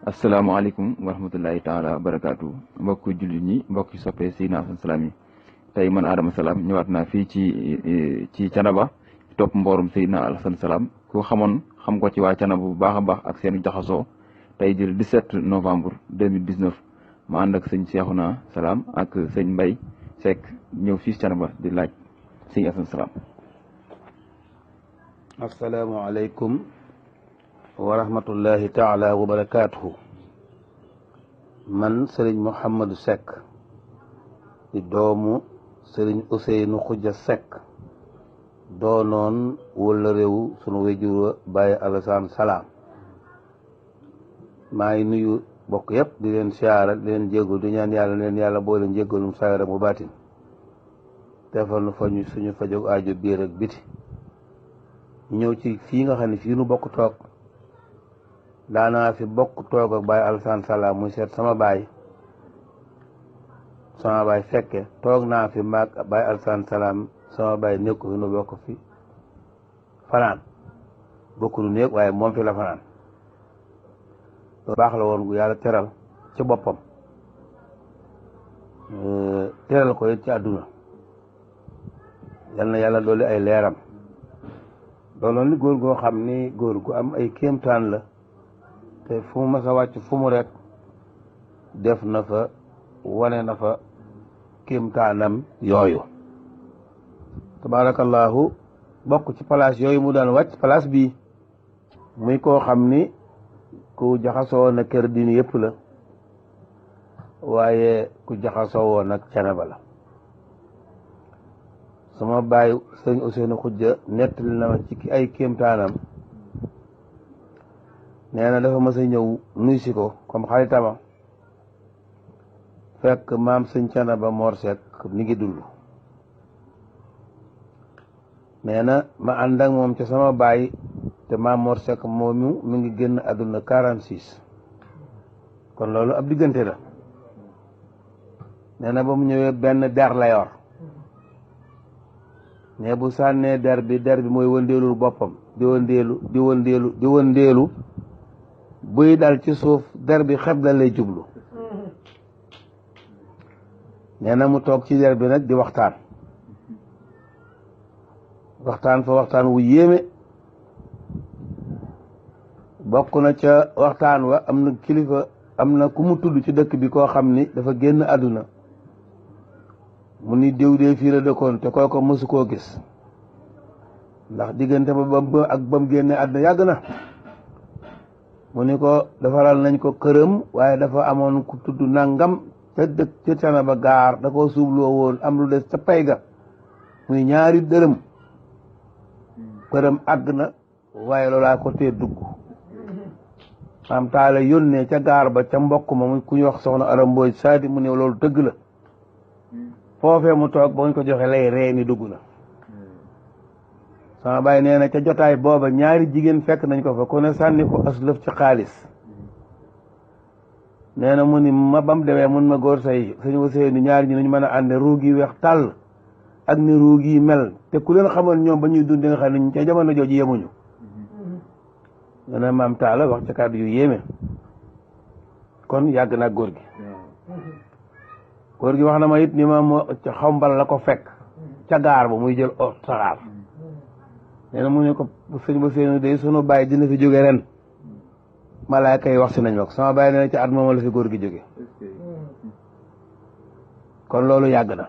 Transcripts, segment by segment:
asalaamaaleykum wa rahmatullahi taala wa barakaatu mbokki jullit ñi mbokki soppee Seydina Alassane Salam yi tey man Adama Salam ñëwaat naa fii ci Thiénaba topp mboorum Seydina Alassane Salam ku xamoon xam ko ci waa Thiénaba bu baax a baax ak seen jaxasoo tey jël 17 novembre 2019 ma ànd ak sëñ Cheikhouna Salam ak sëñ Mbaye Seck ñëw fii Thiénaba di laaj sëñ Alassane Salam. asalaamaaleykum wa rahmatullahi taala wa barakaatuhu. man sëriñ Mouhamadou Seck di doomu sëriñ Ousseynou Khoudia Seck doonoon wala réew sunu wéjur Baye Alassane Salam. maa ngi nuyu bokk yëpp di leen siyaara di leen jéggul di ñaan yàlla leen yàlla boo leen jéggalum saayara mu baatin defal nu fa ñu suñu fajog aajo biir ak biti ñëw ci fii nga xam ne fii nu bokk toog daanaa fi bokk toog ak Baye Alassane Salam muy seet sama baay fekke toog naa fi maag Baye Alassane Salam sama baay nekku fi nu bokk fi fanaan bokk nu néeg waaye moom fi la fanaan lu baax la woon gu yàlla teral ci boppam teral ko it ci àdduna yal na yàlla dooli ay leeram doonoon ni góor goo xam ni góor gu am ay kéemtaan la te fu mu mas a wàcc fu mu rek def na fa wane na fa kéemtaanam yooyu tabarakallahu bokk ci place yooyu mu daan wàcc place bii muy koo xam ni ku jaxasoo na kër diini yëpp la waaye ku jaxasoo woon nag Thiénaba la sama baay sëñ Ousseynou Khoudia nettali na ma ci ay kéemtaanam nee na dafa mas a ñëw nuy si ko comme xaritama fekk maam sëñ Thiénaba Mor Seck mi ngi dund nee na ma ànd ak moom ca sama baay te maam Mor Seck moomu mi ngi génn àdduna 46 kon loolu ab diggante la nee na ba mu ñëwee benn der la yor ne bu sànnee der bi mooy wëndeelul boppam di wëndeelu buy dal ci suuf der bi xeb la lay jublu nee na mu toog ci der bi nag di waxtaan fa waxtaan wu yéeme bokk na ca waxtaan wa am na kilifa am na ku mu tudd ci dëkk bi koo xam ni dafa génn àdduna mu ni diw dee fii la dëkkoon te kooko mësu koo gis ndax diggante ba ba mu génne àdduna yàgg na mu ni ko defaral nañ ko këram waaye dafa amoon ku tudd nangam ca dëkk ca Thiénaba gaar da koo suubloo woon am lu des ca pay ga muy ñaari dërëm këram àgg na waaye loolaa ko tee dugg am taala yónnee ca gaar ba ca mbokk ma mu ku ñu wax soxna Aram Mbooj Saadi mu ne loolu dëgg la foofee mu toog ba ñu ko joxe lay ree ni dugg na sama baay nee na ca jotaay booba ñaari jigéen fekk nañ ko fa ku ne sànni ko as lëf ci xaalis nee na mu ni ma bam demee mun ma góor say suñu wasee ni ñaari ñi nañu mën a ànde ruug yi weex tàll ak ni ruug yi mel te ku leen xamoon ñoom ba ñuy dund nga xam ne ca jamono jooju yemuñu nee na maam taala wax ca kàddu yu yéeme kon yàgg na góor gi wax na ma it ni ma moo ca xambal la ko fekk ca gaar ba muy jël saxaar nee na mu ne ko sëñ ba seenu day sunu bàyyi dina fi jóge ren malaaka yi wax si nañ ma ko sama bàyyi nee na ca at moom la fi góor gi jóge kon loolu yàgg na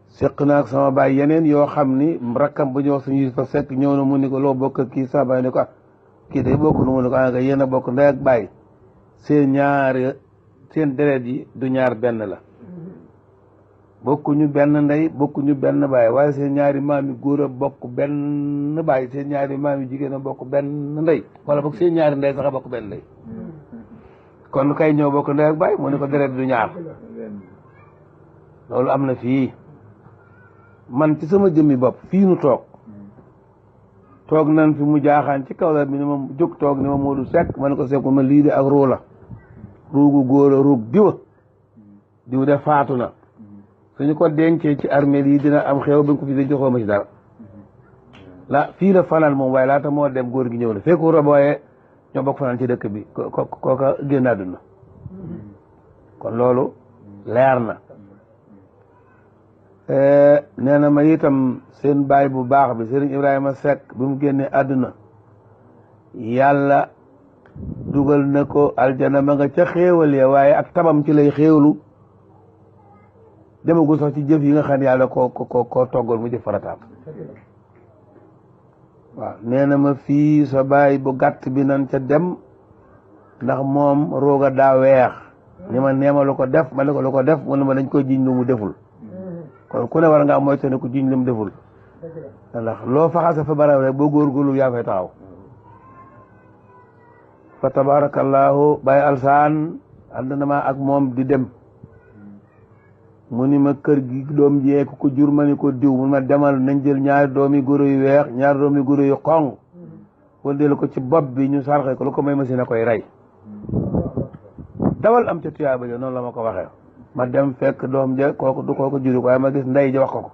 séq naag sama bàyyi yeneen yoo xam ni rakkam bu ñu wax suñu fa sekk ñëw na mu ni ko loo bokk ak kii sama bàyyi ni ko kii day bokk nu mu ni ko nga yéen a bokk ndey ak bàyyi seen deret yi du ñaar benn la bokkuñu benn ndey bokkuñu benn baay waaye seen ñaari maam yi góor a bokk benn baay seen ñaari maam yi jigéen a bokk benn ndey wala bokk seen ñaari ndey sax a bokk benn ndey kon kay ñëw bokk ndey ak baay mu ne ko deret du ñaar loolu am na fii man ci sama jëmmi bopp fii nu toog nan fi mu jaaxaan ci kaw la bi ni ma jóg toog ni ma Modou Seck ma ne ko Seck ma lii de ak ruu la ruugu góor a ruug diw de faatu na suñu ko dencee ci armeel yi dina am xew ba nga ko fi de joxoo ma ci dara fii la fanaan moom waaye laata moo dem góor gi ñëw na fekku robooyee ñoo bokk fanaan ci dëkk bi kooka génn àdduna kon loolu leer na nee na ma itam seen baay bu baax bi Serigne Ibrahima Seck bi mu génnee àdduna yàlla dugal na ko aljana ma nga ca xéewal ya waaye ak tabam ci lay xéewlu demagul sax ci jëf yi nga xam ne yàlla koo toggal mu jëf farataam waaw nee na ma fii sa baay bu gàtt bi nan ca dem ndax moom rooga daa weex ni ma neema lu ko def ma ne ko lu ko def mu ne ma dañ koy jiñ lu mu deful kon ku ne war nga moytu ne ku jiñ lu mu deful ndax loo faxasa fa baraw rek boo góorgóorlu yaa fay taxaw fa tabarakallahu Baye Alsaan ànd na ma ak moom di dem mu ni ma kër gi doom jeeku ko jur ma ni ko diw mu ma demal nañ jël ñaari doomi guro yu weex ñaari doomi guro yu xonq wëndeelu ko ci bopp bi ñu sarxe ko lu ko may machine a koy rey dawal am ca tuyaaba ja noonu la ma ko waxee ma dem fekk doom ja kooku du kooku juri ko waaye ma gis ndey ja wax ko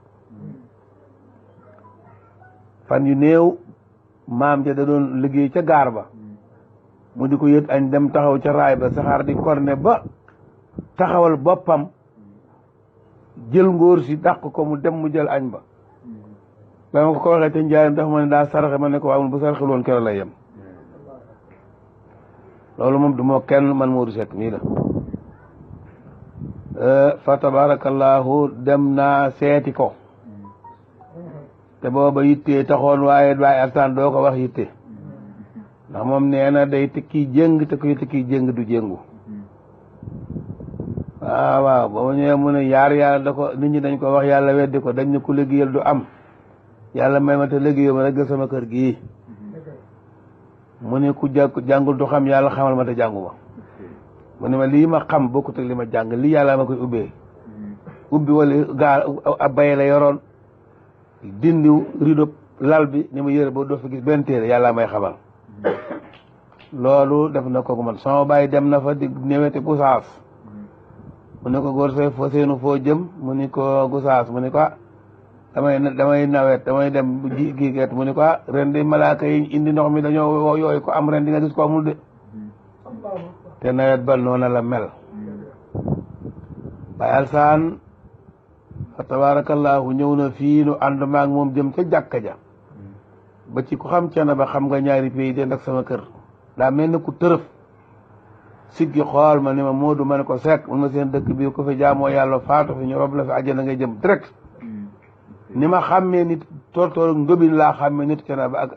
fan yu néew maam ja da doon liggéey ca gaar ba mu di ko yët añ dem taxaw ca raay ba saxaar di korne ba taxawal boppam jël ngóor si dàq ko mu dem mu jël añ ba ba ma ko waxee te njaayam dafa ma ne daa saraxe ma ne ko waaw bu saraxil woon keroog lay yem loolu moom du moo kenn man Modou Seck mii la fa tabarakallahu dem naa seeti ko te booba yittee taxoon waaye Baye Alsaan doo ko wax yitte ndax moom nee na day tikki jéng te kuy tikki jéng du jéngu waaw ba ma ñëwee mu ne yaar yàlla da ko nit ñi dañ ko wax yàlla weddi ko dañ ne ku liggéeyal du am yàlla may ma te liggéeyoo ma rek sama kër gii mu ne ku jàngul du xam yàlla xamal ma te jàngu ma mu ne ma lii ma xam bokkut ak li ma jàng lii yàlla ma koy ubbee ubbi wala gaar ab baye la yoroon dindi rido lal bi ni ma yëre ba doo fa gis benn téere yàlla may xamal loolu def na ko man sama bàyyi dem na fa di newete Gusaas mu ne ko góor say foo seenu foo jëm mu ni ko Gusaas mu ni ko damay nawet damay dem ji giigeet mu ni ko ren di malaaka yi indi ndox mi dañoo yooyu ko am ren di nga gis ko amul de te nawet ba noona la mel Baye Alsaan fa tabarakallahu ñëw na fii nu ànd maag moom jëm ca jàkka ja ba ci ku xam cana ba xam nga ñaari pays den ak sama kër daa mel ni ku tërëf siggi xool ma ni ma Moodu ma ne ko Seck mun ma seen dëkk bi ko fi jaamoo yàlla faatu fi ñu rob la fi àjjana ngay jëm direct ni ma xàmmee nit toor ngëbin laa xàmmee nit cana ba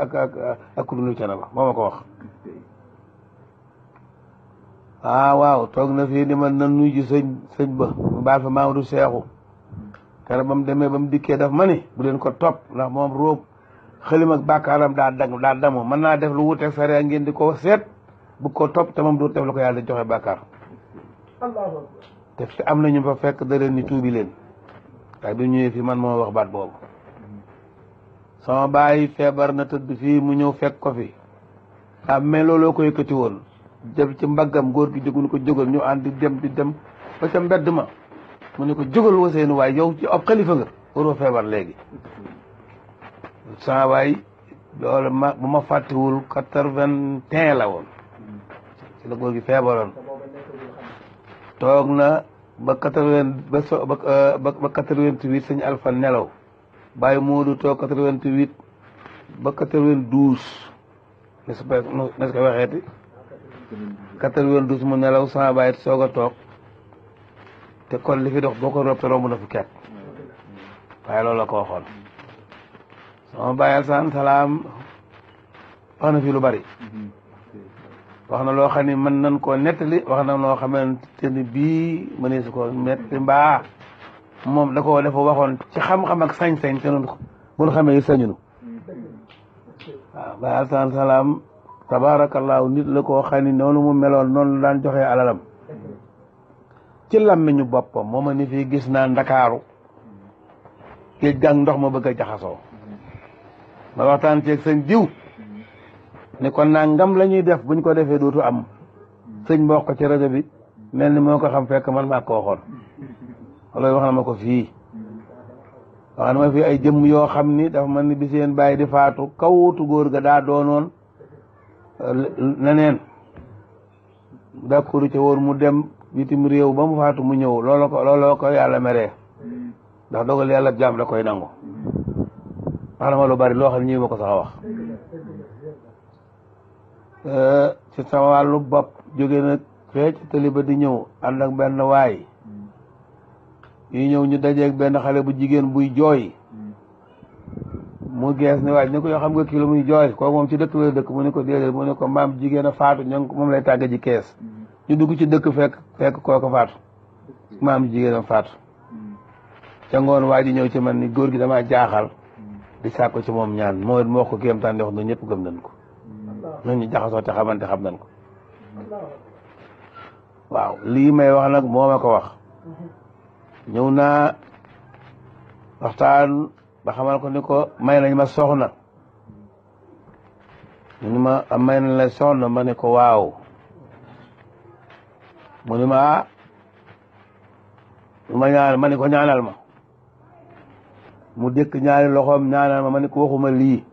ak ku dul cana ba moo ma ko wax waaw toog na fii ni ma nan nuy ji sëñ ba mu baal fa Mamadou Seexu kere ba mu demee ba mu dikkee daf ma ni bu leen ko topp ndax moom róob xëlim ak bàkkaaram daa damu mën naa def lu wuteeg sariya ngeen di ko seet bu ko topp te moom du def la ko yàlla di joxe bàkkaar te fi am nañu fa fekk da leen ni tuubi leen waaye bi ñëwee fii man moo wax baat boobu sama baay feebar na tëdd fii mu ñëw fekk ko fi mais looloo ko yëkkati woon jëm ci mbaggam góor gi jógu ni ko jógal ñu ànd di dem ba ca mbedd ma mu ne ko jógal waseenu waay yow ci ab xalifa nga waroo feebar léegi sama waay loolu bu ma fàttewul 81 la woon ci la góor gi feebaroon toog na ba 88 sëñ Alpha nelaw Baye Moodu toog 88 ba 92 n'est-ce pas waxeeti 92 mu nelaw sama baay soog a toog te kon li fi dox boo ko rob te romb na fi ket waaye loolu la ko waxoon sama Baye Alsaan Salaam wax na fi lu bari wax na loo xam ne mën nañ koo nettali wax na loo xamante ni bii mënee su ko nettali mbaa moom da ko dafa waxoon ci xam-xam ak sañ-sañ te noonu bu ñu xamee sañunu waaw Baye Alsaan Salaam tabaarakallaahu nit la koo xam ne noonu mu meloon noonu la daan joxee alalam ci làmmiñu boppam moo ma ni fii gis naa ndakaaru géej gàng ndox ma bëgg a jaxasoo ma waxtaan ceeg sëñ diw ne kon nangam la ñuy def buñ ko defee dootu am sëñ ma wax ko ci rajo bi mel ni moo ko xam fekk man maa ko waxoon loolu wax na ma ko fii wax na ma fii ay jëmm yoo xam ni dafa mel ni bi seen bàyyi di faatu kawutu góor ga daa doonoon neneen d'accord ca woon mu dem bitim réew ba mu faatu mu ñëw looloo ko yàlla meree ndax dogal yàlla jaam da koy nangu wax na ma lu bari loo xam ne ñëw ma ko sax a wax ci sama wàllu bopp jóge nag fee ci tali ba di ñëw ànd ak benn waay yi ñëw ñu dajeeg benn xale bu jigéen buy jooy mu gees ne waaj ne ko yoo xam nga kii la muy jooy kooku moom ci dëkk la dëkk mu ne ko déedéet mu ne ko maam jigéen a faatu moom lay tàgge ji kees ñu dugg ci dëkk fekk kooku faatu maam jigéen a faatu ca ngoon waa ji ñëw ci man ni góor gi damaa jaaxal di sàkko ci moom ñaan moo wax ko kéemtaan di wax na ñëpp gëm nañ ko ñun ñu jaxasoo te xamante xam nañ ko waaw lii may wax nag moo ma ko wax ñëw naa waxtaan ba xamal ko ni ko may nañ ma soxna mu ni ma may nañ la soxna ma ne ko waaw mu ni ma ma ñaan ma ne ko ñaanal ma mu dëkk ñaari loxoom ñaanal ma ma ne ko waxuma lii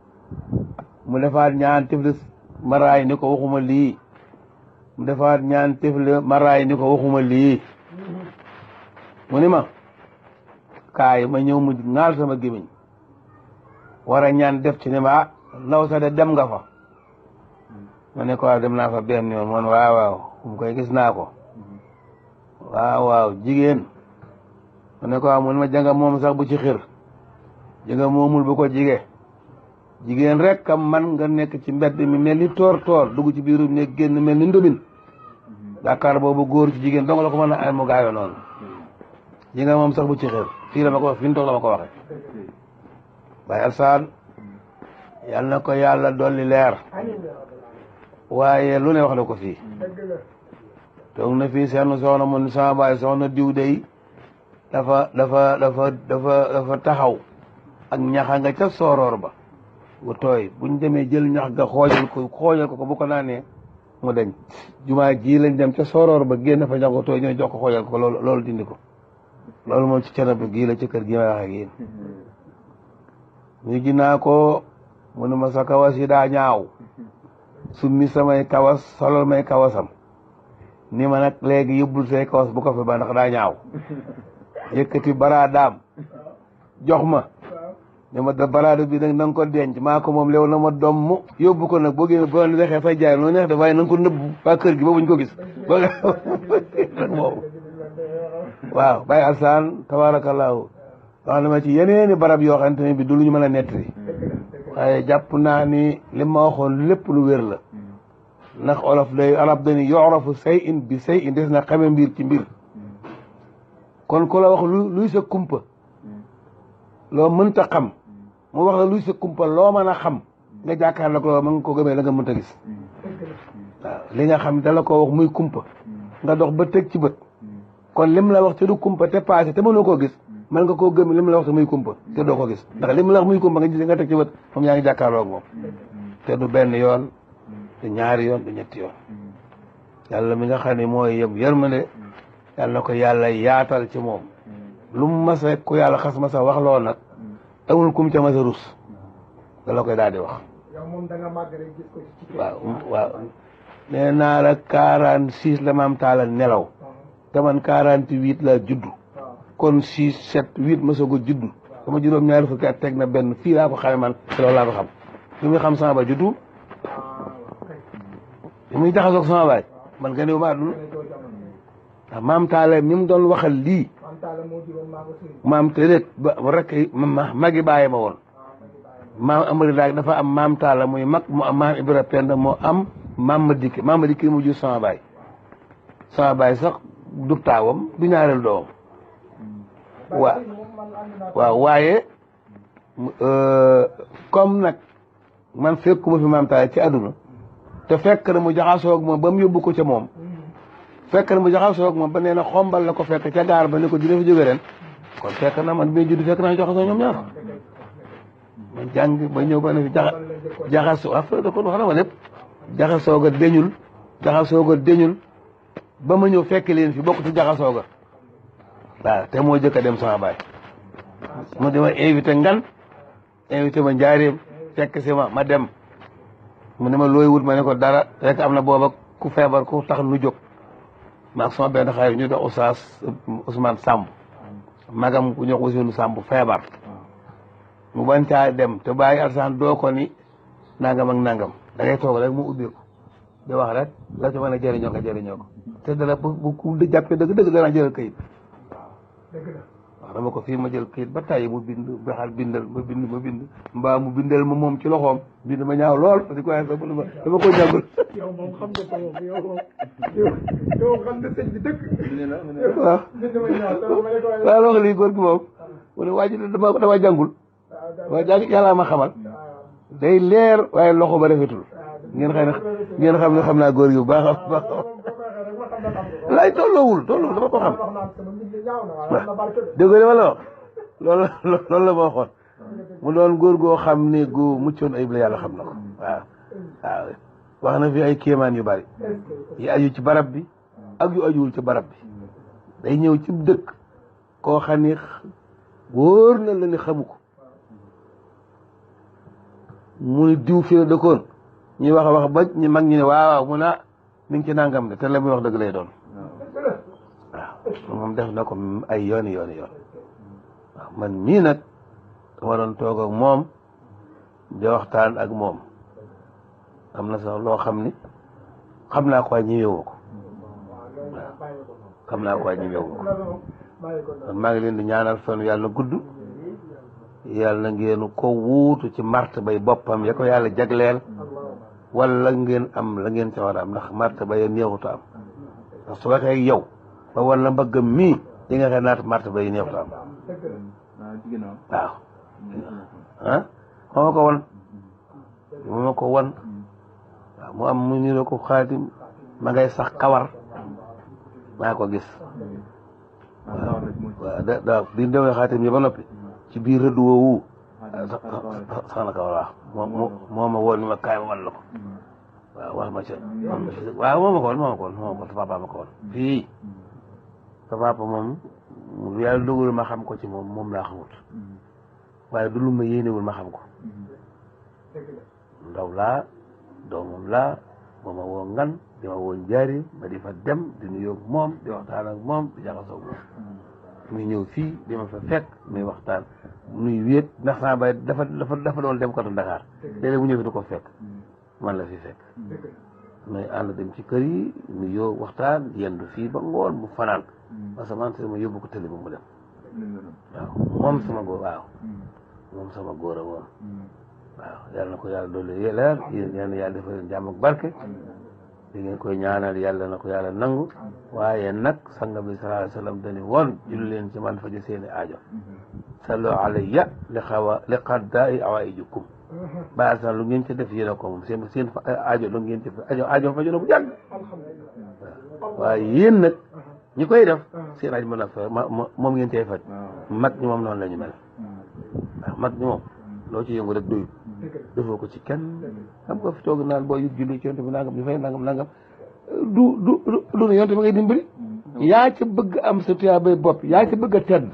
mu defaat ñaan tifli maraay ni ko waxuma lii mu defaat ñaan tifli maraay ni ko waxuma lii mu ni ma kaay ma ñëw mu ŋaal sama gémmiñ war a ñaan def ci ne ma ndaw sa de dem nga fa ma ne ko dem naa fa benn yoon man waaw mu koy gis naa ko waaw jigéen ma ne ko mun ma janga moom sax bu ci xir janga moomul bu ko jigéen rek kam man nga nekk ci mbedd mi mel ni toor dugg ci biirum ne génn mel ni ndobin Dakar boobu góor ci jigéen dong la ko mën a ay mu gaayo noonu janga moom sax bu ci xir fii la ma ko wax fi mu toog la ma ko waxee Baye Alsaan yal na ko yàlla dolli leer waaye lu ne wax na ko fii toog na fii seen soxna mu ni sama baay soxna diw dey dafa taxaw ak ñaxa nga ca sooroor ba bu tooy buñ demee jël ñax ga xoojal ko bu ko naanee mu deñ jumaa ji lañ dem ca sooroor ba génn fa ñax ga tooy ñooy jox ko xoojal ko loolu dindi ko loolu moom ci Thiénaba gii la ci kër gi may wax ak yéen ñu ji naa ko mu ne ma sa kawas yi daa ñaaw summi samay kawas solal may kawasam ni ma nag léegi yóbbul say kawas bu ko fi ba ndax daa ñaaw yëkkati baraadaam jox ma ne ma da baraada bi nag na nga ko denc maa ko moom lew na ma doom yóbbu ko nag boo génne boo dexee fay jaay noonu neex de waaye na nga ko nëbb waa kër gi ba buñ ko gis waaw Baye Alsaan tabaarakallaahu wax na ma ci yeneeni barab yoo xamante ne bi du lu ñu mën a nettali waaye jàpp naa ni li ma waxoon lépp lu wér la ndax olof day arab dani yorafu say in bi say in des na xame mbir ci mbir kon ku la wax luy sa kumpa loo mënta xam mu wax la luy sa kumpa loo mën a xam nga jàkkaar la ko ma nga ko gëmee la nga mënta gis waaw li nga xam da la ko wax muy kumpa nga dox ba teg ci bët kon lim la wax te du kumpa te passé te mënoo koo gis man nga koo gëm lim la wax te muy kumpa te doo ko gis ndax lim la wax muy kumpa nga gis nga teg ci bët moom yaa ngi jàkkaarloo ak moom te du benn yoon du ñaari yoon du ñetti yoon yàlla mi nga xam ne mooy yëpp yërmande yàlla na ko yàlla yaatal ci moom lu mu masa ku yàlla xas masa wax loo nag amul kum ca masa rus da la koy daal di wax waaw nee naa la 46 la maam taala nelaw te man 48 la juddu kon 6 7 8 ma soog a juddu sama juróom-ñaari fukki at teg na benn fii laa ko xame man te loolu laa ko xam bi muy xam sama ba juddu bi muy jaxasoog sama baay man nga néew ma àdduna ndax maam taala mi mu doon waxal lii maam te ba rek magi bàyyi ma woon maam amari daag dafa am maam taala muy mag mu am maam Ibra Penda moo am maam ma dikki mu jur sama baay sax du taawam du ñaareel doomam waaw waaye comme nag man fekkuma fi maam taala ci àdduna te fekk na mu jaxasoo ak moom ba mu yóbbu ko ca moom fekk na mu jaxasoo ak moom ba nee na xombal la ko fekk ca gaar ba ne ko dina fi jóge ren kon fekk na man bi judd fekk naa jaxasoo ñoom ñaar ma jàng ba ñëw ba ne fi jaxasoo affaire da kon wax na ma lépp jaxasoo ga deñul ba ma ñëw fekk leen fi bokk ci jaxasoo ga waaw te moo jëkk a dem sama baay mu dama invité ngan invité ma njaareem fekk si ma dem mu ne ma looy wut ma ne ko dara rek am na booba ku feebar ku tax nu jóg maag sama benn xarit ñu dox Oustaz Ousmane Samb magam ku ñox Ousseynou Samb feebar mu bañ caa dem te bàyyi Alsaan doo ko ni nangam ak nangam da ngay toog rek mu ubbi ko di wax rek la ci mën a jëriñoo ko jëriñoo ko te dara bu ku jàppee dëgg dana jëlal kayit waaw dama ko fii ma jël kayit ba tàyyi mu bind baxal bindal ma bind mbaa mu bindal ma moom ci loxoom bind ma ñaaw lool parce que waaye dama ko jàngul yow moom xam nga ko moom yow xam nga sëñ bi dëkk waaw wax lii góor gi moom mu ne waa ji dama jàngul waaye jàng yàllaa ma xamal day leer waaye loxo ba rafetul ngeen xam ne xam naa góor gi bu baax a baax laay tolloowul dama ko xam dégg nga wala wax loolu la ma waxoon mu doon góor goo xam ne gu muccoon ayib la yàlla xam na ko waaw wax na fi ay kéemaan yu bari yi aju ci barab bi ak yu ajuwul ci barab bi day ñëw ci dëkk koo xam ni wóor na la ni xamu ko mu ni diw fi la dëkkoon ñuy wax ba ñu mag ñi ne waaw mu na mi ngi ci nangam de te la muy wax dëgg lay doon waaw moom def na ko ay yooni waaw man mii nag dama doon toog ak moom di waxtaan ak moom am na sax loo xam ni xam naa ko waaye ñëwee ko xam naa ko waaye ñëwee ko man maa ngi leen di ñaanal fan yàlla na gudd yàlla na ngeen ko wuutu ci marte bay boppam ya ko yàlla jagleel wala ngeen am la ngeen ca war a am ndax marte ba yéen neexutu am ndax su waxee yow ba wala mbëggam mii yi nga xam naat marte ba yi neexutu am waaw ah moo ma ko won waaw mu am mu niroo ko xaatim ma ngay sax kawar maa ko gis waaw da di ndewee xaatim yi ba noppi ci biir rëdd woowu sax na kawar waaw moo ma woon ni ma kaay ma wan la ko waaw wax ma ca waaw moo ma ko woon sa papa ma ko woon fii sa papa moom yàlla dogalul ma xam ko ci moom laa xamut waaye du lu ma yéenewul ma xam ko ndaw laa doomam laa mooma woo ngan di ma woo njaari ma di fa dem di nuyoo moom di waxtaan ak moom di jaxasoo moom muy ñëw fii di ma fa fekk muy waxtaan nuy wéet ndax sama bay dafa doon dem koto Dakar léeg-léeg mu ñëw fi du ko fekk man la fi fekk muy ànd dem ci kër yi nuyoo waxtaan yendu fii ba ngoon mu fanaan parce que man ma yóbbu ko tëli ba mu dem waaw moom sama góor a woon waaw yàlla na ko yàlla doole leer yéen yàlla defal leen jàmm ak barke di ngeen koy ñaanal yàlla na ko yàlla nangu waaye nag sanga bi sallallahu alayhi wa sallam dañu woon julli leen ci man faji seeni aajo sallu alayya li qadaa'i awaa'ijikum ba sa lu ngeen ci def yéen a ko moom seen aajo lu ngeen ci aajo faju na bu jàgg waaye yéen nag ñi koy def seen aajo mën a fa moom ngeen cay faj mag ñi moom noonu la ñu mel waaw mag ñi moom loo ci yëngu rek doyul defoo ko ci kenn xam nga fi toog naan boo yut julli ci yonte bi nangam ñu fay nangam du yonte bi ngay dimbali yaa ca bëgg am sa tuyaabay bopp yaa ca bëgg a tedd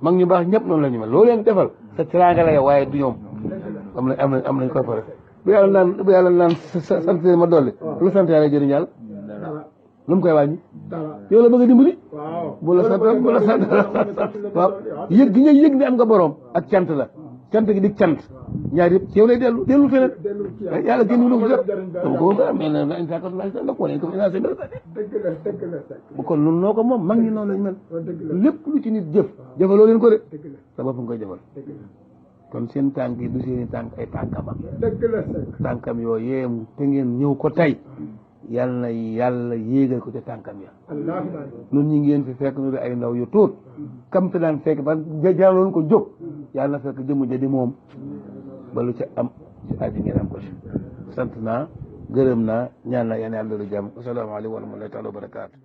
mag ñu baax ñëpp noonu la ñu mel loo leen defal sa teraanga la yow waaye du ñoom am nañ koy pare bu yàlla naan sant ma dolli lu sant yàlla jëriñ yàlla lu mu koy wàññi yow la bëgg a dimbali bu la sant waaw yëg gi nga yëg ni am nga borom ak cant la cant gi di cant ñaar yëpp ci yow lay dellu feneen yàlla génn lu ko def dama ko woon mais na insakatu la sa ndako leen ko financé bu kon nun noo ko moom mag ñi noonu lañ mel lépp lu ci nit jëfaloo leen ko de sa bopp nga koy jëfal kon seen tànk yi du seeni tànk ay tànkama tànkam yooyee te ngeen ñëw ko tey yal na yàlla yéegal ko ca tànkam ya nun ñi ngeen fi fekk nu di ay ndaw yu tuut kam fi daan fekk ba jaaloon ko jóg yàlla na fekk jëmm ja di moom ba lu ca am ci aji ngeen am ko ci sant naa gërëm naa ñaan naa yàlla yàlla lu jàmm asalaamaaleykum wa rahmatullahi taala wa barakaatu